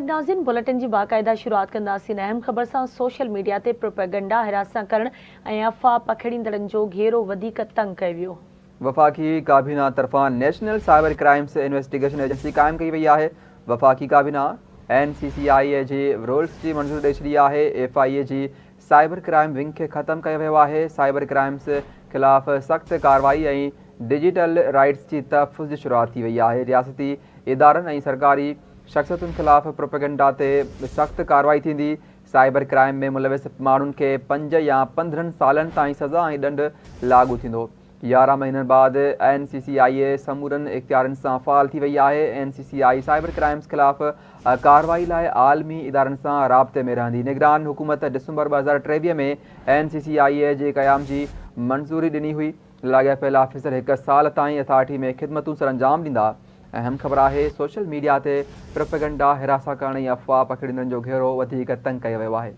ناظرين بليٽن جي باقاعده شروعات ڪنداسين اهم خبر سان سوشل ميڊيا تي پروپيگنڊا هراسان ڪرڻ ۽ افواهه پکيڙيندڙن جو گهيرو وڌيڪ تنگ ڪيو ويو. وفاقي ڪابينا طرفان national cyber crimes investigation agency قائم ڪئي وئي آهي، وفاقي ڪابينا اين سي سي آء اي جي رولز جي منظوري ڏئي ڇڏي آهي، ايف I اي جي سائبر ڪرائم ونگ کي ختم ڪيو ويو آهي، سائبر ڪرائمز خلاف سخت ڪارروائي ۽ ڊجيٽل رائٽس جي تحفظ جي شروعات ٿي وئي آهي، رياستي ادارن ۽ سرڪاري شخصيتن خلاف پروپيگنڊا تي سخت ڪارروائي ٿيندي، سائبر ڪرائم ۾ ملوث ماڻهن کي پنج يا 15 سالن تائين سزا ۽ ڏنڊ لاڳو ٿيندو. 11 مهينن بعد اين سي سي آء اي سمورن اختيارن سان فعال ٿي وئي آهي، N C C I cyber crimes خلاف ڪارروائي لاء عالمي ادارن سان رابطي ۾ رهندي. نگران حڪومت ڊسمبر 2023 ۾ اين سي سي آء اي جي قيام جي منظوري ڏني هئي. لاڳاپيل آفيسر هڪ سال تائين اٿارٽي ۾ خدمتون سرانجام ڏيندا. اهم خبر آهي سوشل ميڊيا تي پروپيگنڊا، هراسان ڪرڻ ۽ افواهه پکيڙيندڙن جو گهيرو وڌيڪ تنگ ڪيو ويو آهي.